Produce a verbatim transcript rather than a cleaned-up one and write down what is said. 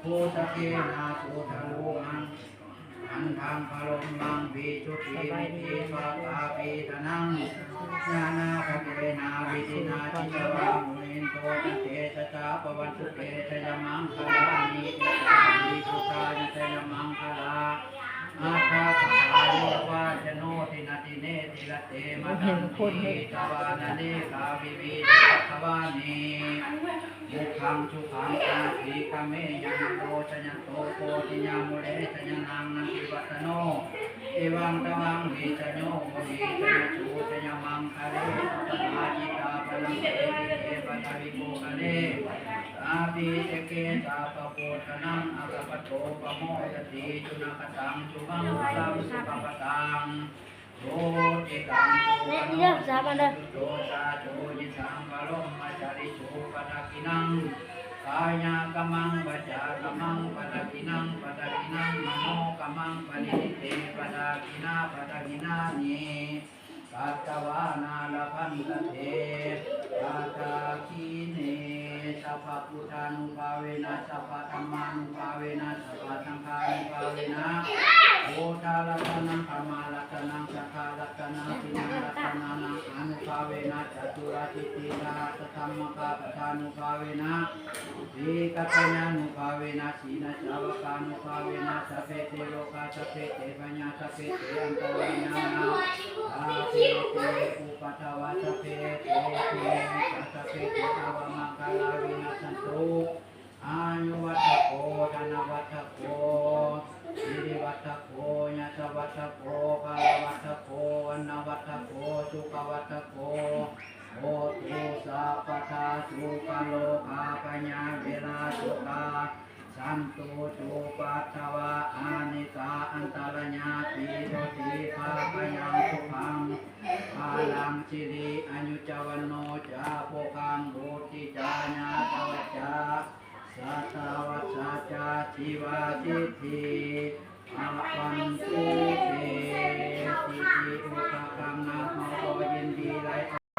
Bhujagena sudaṭṭhahatthaṃ, bandhaṃ karumbaṃ visuddhijutimiddhibakābhidhānaṃ, ñāṇāgadena vidhinā jitavā munindo, taṃ tejasā bhavatu te jayamaṅgalāni. Etāpi buddhajayamaṅgalaaṭṭhagāthā, yo vācano dinadine sarate matandī, hitvānanekavividhāni cupaddavāni, mokkhaṃ sukhaṃ adhigameyya naro sapañño. Bodhiyā mūle sakyānaṃ nandivaḍḍhano, evaṃ tvaṃ vijayo hohi jayassu jayamaṅgale. Aparājitapallaṅke sīse paṭhavipokkhare, abhiseke sabbabuddhānaṃ aggappatto pamodati. Sunakkhattaṃ sumaṅgalaṃ supabhātaṃ, suhuṭṭhitaṃ sukhaṇo sumuhutto ca suyiṭṭhaṃ brahmacārisu. Padakkhiṇaṃ kāyakammaṃ vācākammaṃ padakkhiṇaṃ, padakkhiṇaṃ manokammaṃ paṇidhī te padakkhiṇā. Padakkhiṇāni katvāna labhantatthe padakkhiṇe. Sabbabuddhānubhāvena sabbadhammānubhāvena sabbasaṅghānubhāvena, buddharatanaṃ dhammaratanaṃ saṅgharatanaṃ tiṇṇaṃ ratanānaṃ ānubhāvena caturāsītisahassadhammakkhandhānubhāvena dvicakkhaṇānubhāvena jinasāvakānubhāvena sabbe te rogā sabbe te bhayā sabbe te antarāyā sabbe te upaddavā sabbe te dunnimittā sabbe te avamaṅgalā vinassantu. Āyuvaḍḍhako dhanavaḍḍhako sirivaḍḍhako yasavaḍḍhako balavaḍḍhako vaṇṇavaḍḍhako sukhavaḍḍhako hotu sabbadā. Dukkharogabhayā verā sokā sattu cupaddavā anekā antarāyāpi vinassantu ca tejasā. Bhāgyaṃ sukhaṃ balaṃ siri āyu ca vaṇṇo ca bhogaṃ vuḍḍhī ca yasavā ca satavassā ca jīvasiddhī bhavantu